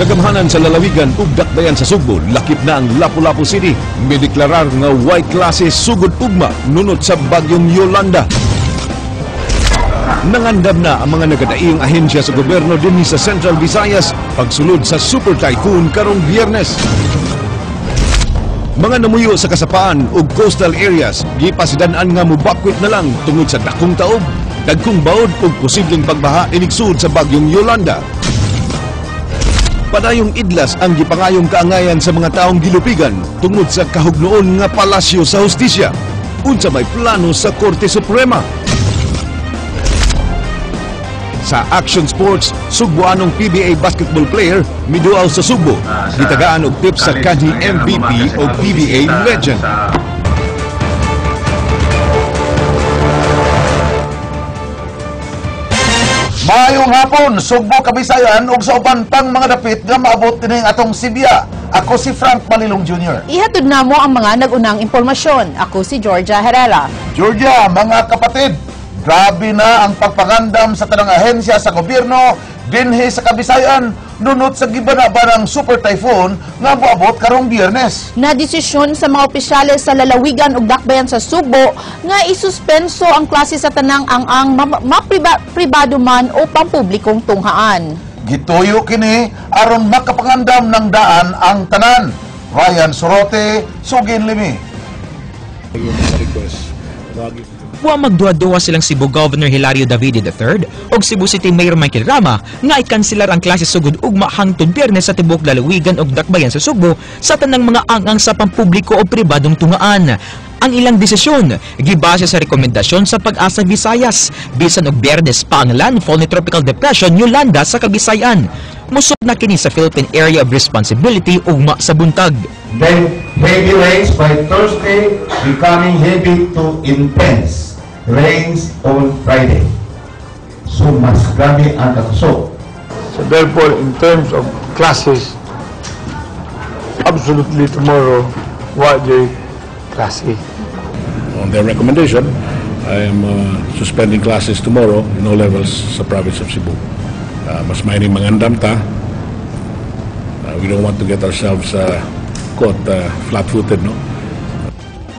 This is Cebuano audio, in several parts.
Kagamhanan sa lalawigan ug dakbayan sa Sugbo, lakip na ang Lapu-Lapu City, mideklarar nga way klase sugod ugma nunot sa bagyong Yolanda. Nangandam na ang mga nagkadaiyang ahensya sa gobyerno dinhi sa Central Visayas pagsulod sa Super Typhoon karong Biyernes. Mga namuyo sa kasapaan ug coastal areas gipasidan-an nga mubakwit na lang tungod sa dakong taob, dagkong baod ug posibleng pagbaha inigsud sa bagyong Yolanda. Padayong idlas ang gipangayong kaangayan sa mga taong gilupigan tungod sa kahugnoon nga palasyo sa hustisya. Unsa may plano sa Korte Suprema? Sa Action Sports, Sugboanong PBA basketball player miduaw sa Sugbo. Gitagaan og tips sa kanhi MVP o PBA legend. Maayong hapon, Sugbo, Kabisayan ug sa uban pang mga dapit nga maabot dinhi atong Sibya. Ako si Frank Malilong Jr. Ihatod na mo ang mga nag-unang impormasyon. Ako si Georgia Herrera. Georgia, mga kapatid, grabe na ang pagpangandam sa tanang ahensya sa gobyerno dinhi sa Kabisayan nunot sa gibana-banang super typhoon nga moabot karong Biyernes. Nadesisyon sa mga opisyales sa lalawigan ug dakbayan sa Sugbo nga isuspenso ang klase sa tanang ang-ang pribado man o pampublikong tunghaan. Gituyo kini aron makapangandam ng daan ang tanan. Ryan Sorote, Sugin Limi. Wa magduha-duha silang Cebu Governor Hilario Davide III ug Cebu City Mayor Michael Rama nga ikanselar ang klase sugod ugma hangtod Biyernes sa tibuok lalawigan ug dakbayan sa Sugbo sa tanang mga ang-ang sa pampubliko o pribadong tungaan. Ang ilang desisyon gibase sa rekomendasyon sa Pag-asa Visayas bisan og Biyernes pa ang landfall ni Tropical Depression Yolanda sa Kabisayan. Musok na kini sa Philippine Area of Responsibility ugma sa buntag. Then heavy rains by Thursday becoming heavy to intense rains on Friday. So mas grabe ang kakusog. So therefore, in terms of classes, absolutely tomorrow, what the klase. On their recommendation, I am suspending classes tomorrow in all levels sa province of Cebu. Mas maining mangandam ta. We don't want to get ourselves caught flat-footed, no?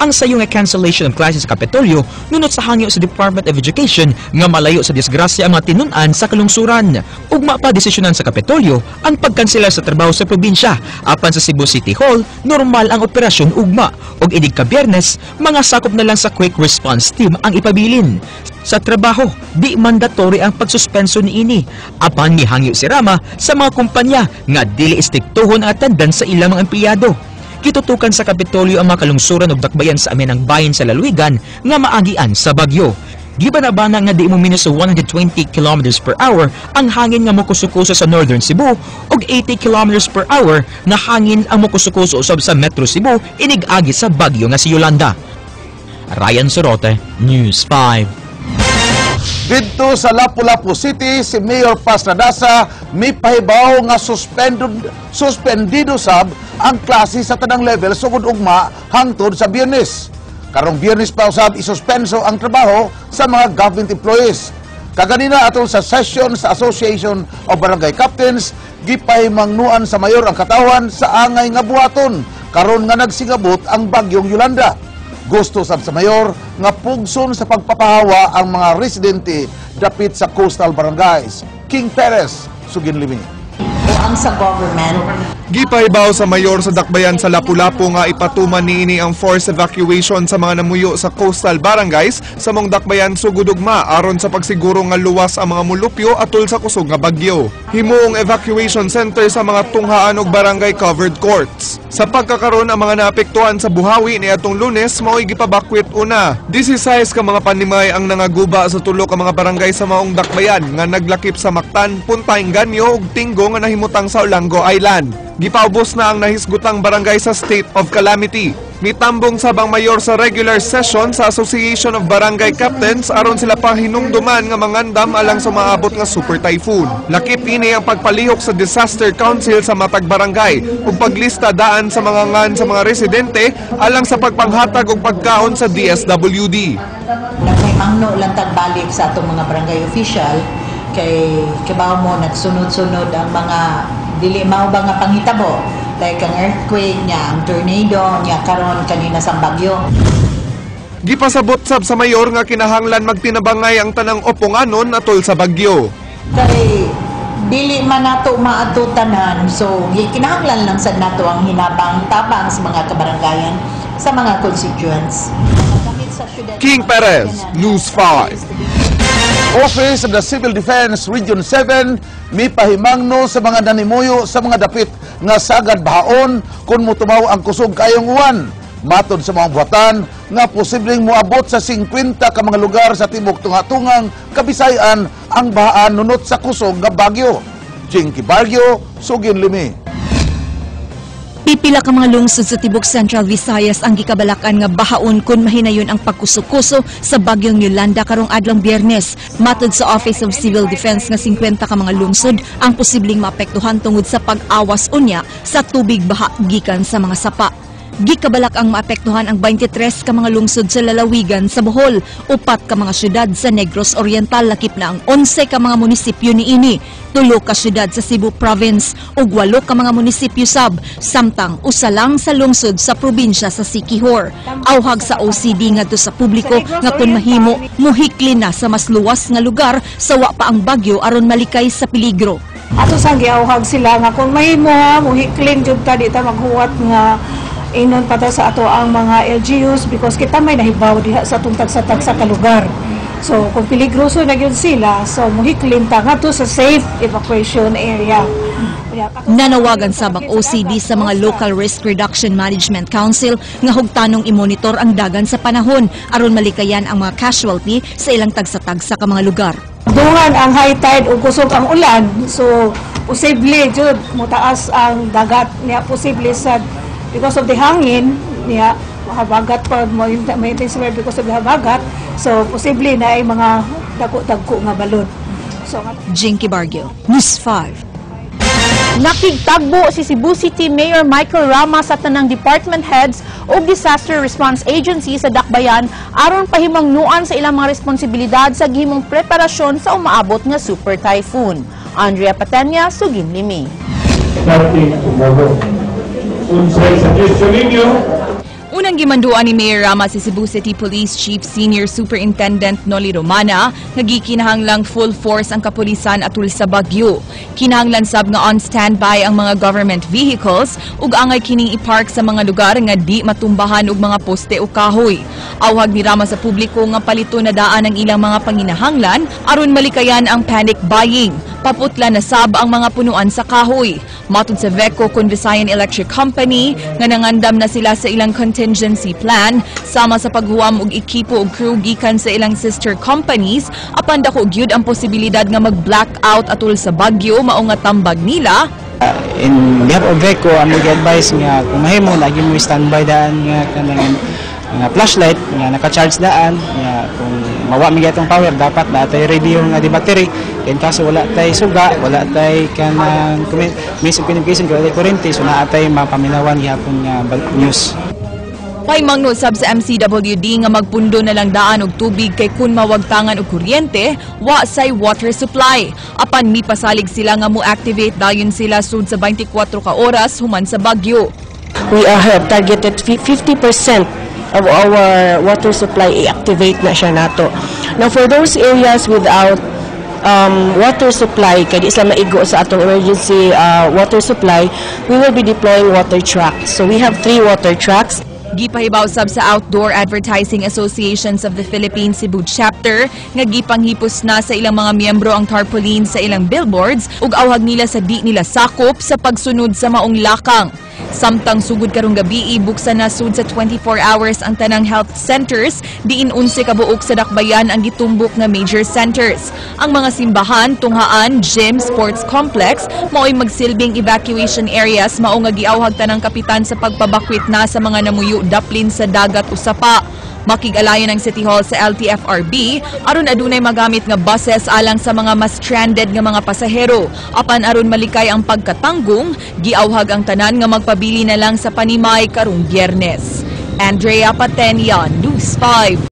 Ang sayo nga cancellation of classes sa Kapitolyo nunot sa hangyo sa Department of Education nga malayo sa disgrasya ang mga tinun-an sa kalungsuran. Ugma pa desisyonan sa Kapitolyo ang pagkansela sa trabaho sa probinsya. Apan sa Cebu City Hall, normal ang operasyon ugma. Ug inig ka Biyernes, mga sakop na lang sa Quick Response Team ang ipabilin. Sa trabaho, di mandatory ang pagsuspenso niini. Apan mihangyo si Rama sa mga kumpanya nga dili istriktuhon ang attendance sa ilang mga empleyado. Gitutukan sa Kapitolyo ang mga kalungsuran ug dakbayan sa amin ang bahin sa lalawigan nga maagian sa bagyo. Gibanabana nga di mo minus 120 kilometers per hour ang hangin nga mokusukuso sa Northern Cebu ug 80 kilometers per hour nga hangin ang mokusukuso usab sa Metro Cebu inig-agi sa bagyo nga si Yolanda. Ryan Sorote, News 5. Didto sa Lapu-Lapu City, si Mayor Paz Radaza mipahibaw nga suspendido sab ang klase sa tanang level sugod ugma hangtod sa Biyernes. Karong Biyernes pa usab isuspenso ang trabaho sa mga government employees. Kaganina atol sa session sa Association of Barangay Captains, gipahimangnuan sa mayor ang katawan sa angay nga buhaton karon nga nagsingabot ang bagyong Yolanda. Gusto sab sa mayor nga pugson sa pagpapahawa ang mga residente dapit sa coastal barangays. King Perez, Sugin Limi. Ang sa government. Gipahibaw sa mayor sa dakbayan sa Lapu-Lapu nga ipatuman niini ang forced evacuation sa mga namuyo sa coastal barangays sa mong dakbayan sugod ugma aron sa pagsiguro nga luwas ang mga mulupyo atol sa kusog nga bagyo. Himuong evacuation center sa mga tunghaan og barangay covered courts. Sa pagkakaron ang mga naapektuhan sa buhawi niadtong Lunes mao'y gipabakwit una. 16 ka mga panimay ang nangaguba sa tulo ka mga barangay sa maong dakbayan nga naglakip sa Mactan, Punta Engaño ug Tingo nga nahimutang sa Olango Island. Gipaubos na ang nahisgutang barangay sa state of calamity. Mitambong sabang mayor sa regular session sa Association of Barangay Captains aron sila pahinumduman nga mangandam alang sa maabot nga super typhoon. Lakip ini ang pagpalihok sa Disaster Council sa matag barangay ug paglista daan sa mga ngan sa mga residente alang sa pagpanghatag og pagkaon sa DSWD. Nagmangno lang tagbalik sa atong mga barangay official kay kibaw mo nagsunod-sunod ang mga Dili mao ba nga panghitabo like ang earthquake niya, ang tornado niya, karon kanina sa bagyo. Gipasabot sab sa mayor nga kinahanglan magtinabangay ang tanang oponganon atol sa bagyo. Kay dili man nato maadto tanan, so kinahanglan lang sad nato ang hinabang tabang sa mga kabarangayan, sa mga constituents. King Perez, News 5. Office of the Civil Defense Region 7 mipahimangno sa mga nanimuyo sa mga dapit nga sagad bahaon kung motumaw ang kusog kayong uwan. Matod sa mga buhatan nga posibleng moabot sa 50 ka mga lugar sa tibok tunga-tungang Kabisayan ang bahaan nunot sa kusog nga bagyo. Jinky Barrio, Sugin Limi. Pipila ka mga lungsod sa tibok Central Visayas ang gikabalakan nga bahaon kun mahinayon ang pagkuso-kuso sa bagyong Yolanda karong adlong Biyernes. Matod sa Office of Civil Defense nga 50 ka mga lungsod ang posibleng maapektuhan tungod sa pag-awas unya sa tubig baha gikan sa mga sapa. Gikabalak ang maapektuhan ang 23 ka mga lungsod sa lalawigan sa Bohol, upat ka mga syudad sa Negros Oriental, lakip na ang 11 ka mga munisipyo niini, tulo ka syudad sa Cebu Province ug walo ka mga munisipyo sab, samtang usa lang sa lungsod sa probinsya sa Siquijor. Awhag sa OCD ngadto sa publiko nga kun mahimo muhikli na sa mas luwas nga lugar sa wa pa ang bagyo aron malikay sa peligro. Ato sang giawhag sila nga kung mahimo ha, muhiklin jud ta, di ta maghuwat nga inon pa ta sa ato ang mga LGUs because kita may nahibaw diha sa atong tagsa-tagsa ka lugar. So kung peligroso na gyud sila, so muhiklin ta ngadto sa safe evacuation area. Nanawagan sab ang OCD sa mga Local Risk Reduction Management Council nga hugtanong imonitor ang dagan sa panahon aron malikayan ang mga casualty sa ilang tagsa-tagsa ka mga lugar. Dungan ang high tide ug kusog ang ulan, so posible jud motaas ang dagat niya, posible sa because of the hangin niya, habagat pa mo, may intensify because of the habagat, so posible na ay mga dagko-dagko nga balod. So Jinky Barrio, News 5. Nakigtagbo si Cebu City Mayor Michael Rama sa tanang department heads o disaster response agency sa Dakbayan aron pahimangnuan sa ilang mga responsibilidad sa gihimong preparasyon sa umaabot nga super typhoon. Andrea Patenya, Sugin Limi. Starting tomorrow. Unsay suggestion ninyo? Unang gimanduan ni Mayor Rama si Cebu City Police Chief Senior Superintendent Noli Romana nga gikinahanglang full force ang kapulisan atul sa bagyo. Kinahanglan sab nga on standby ang mga government vehicles ug angay kining ipark sa mga lugar nga di matumbahan og mga poste o kahoy. Awhag ni Rama sa publiko nga palito na daan ang ilang mga panginahanglan aron malikayan ang panic buying. Paputla na sab ang mga punuan sa kahoy. Matod sa VECO kun Visayan Electric Company nga nangandam na sila sa ilang contingency plan sama sa paghuwam og ekipo og crew gikan sa ilang sister companies, apan dako gyud ang posibilidad nga mag-blackout atol sa bagyo, mao nga tambag nila In behalf of VECO, ang mag-advise nga kung mahimo lagi mo standby daan nga kanang nga flashlight nga naka-charge daan, nga kung mawa mi atong power, dapat na tay radio nga di battery. In kaso wala tay suga, wala tay kanang means of communication, wala tay kuryente, so naa tay mapaminawan gihapon nga news. Pahimangno sab sa MCWD nga magpundo na lang daan og tubig kay kun mawagtangan og kuryente, wa say water supply. Apan mipasalig sila nga mo-activate dayon sila sud sa 24 ka oras human sa bagyo. We have targeted 50% of our water supply i-activate na siya nato. Now, for those areas without water supply, kay di sila maigo sa atong emergency water supply, we will be deploying water trucks. So we have three water trucks. Gipahibaw sab sa Outdoor Advertising Associations of the Philippines Cebu Chapter nga gipanghipos na sa ilang mga miyembro ang tarpaulin sa ilang billboards ug awhag nila sa di nila sakop sa pagsunod sa maong lakang. Samtang sugod karong gabi, buksan na sud sa 24 hours ang tanang health centers diin 11 ka buok sa dakbayan ang gitumbok nga major centers. Ang mga simbahan, tunghaan, gym, sports complex mao'y magsilbing evacuation areas, mao nga giawhag tanang kapitan sa pagpabakwit na sa mga namuyo daplin sa dagat o sapa. Makig-alayon ang City Hall sa LTFRB aron adunay magamit nga buses alang sa mga mas stranded nga mga pasahero. Apan aron malikay ang pagkatanggong, giawhag ang tanan nga magpabili na lang sa panimay karong Biyernes. Andrea Patenia, News 5.